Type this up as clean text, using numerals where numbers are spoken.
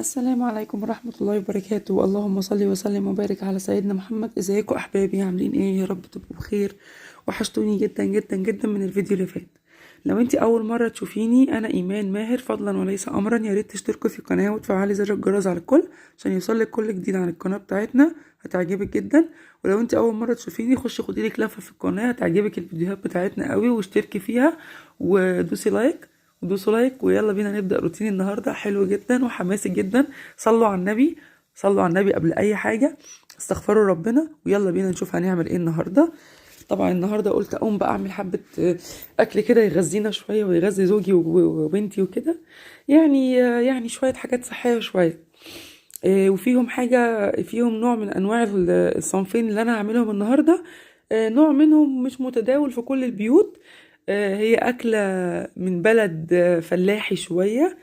السلام عليكم ورحمة الله وبركاته. اللهم صل وسلم وبارك على سيدنا محمد. ازيكم احبابي؟ عاملين ايه؟ يا رب تبقوا بخير. وحشتوني جدا جدا جدا من الفيديو اللي فات. لو انت اول مرة تشوفيني، انا ايمان ماهر. فضلا وليس امرا يا ريت تشتركوا في القناة وتفعلي زر الجرس على الكل عشان يوصلك كل جديد عن القناة بتاعتنا، هتعجبك جدا. ولو انت اول مرة تشوفيني، خشي خدي لك لفة في القناة، هتعجبك الفيديوهات بتاعتنا قوي، واشتركي فيها ودوسي like ودوسوا like. ويلا بينا نبدأ روتين النهاردة، حلو جدا وحماسي جدا. صلوا على النبي، صلوا على النبي قبل اي حاجة، استغفروا ربنا، ويلا بينا نشوف هنعمل ايه النهاردة. طبعا النهاردة قلت اقوم بقى اعمل حبة اكل كده يغذينا شوية ويغذي زوجي وبنتي وكده، يعني شوية حاجات صحية شوية. وفيهم حاجة، فيهم نوع من انواع الصنفين اللي انا هعملهم النهاردة. نوع منهم مش متداول في كل البيوت. هي أكلة من بلد فلاحي شوية.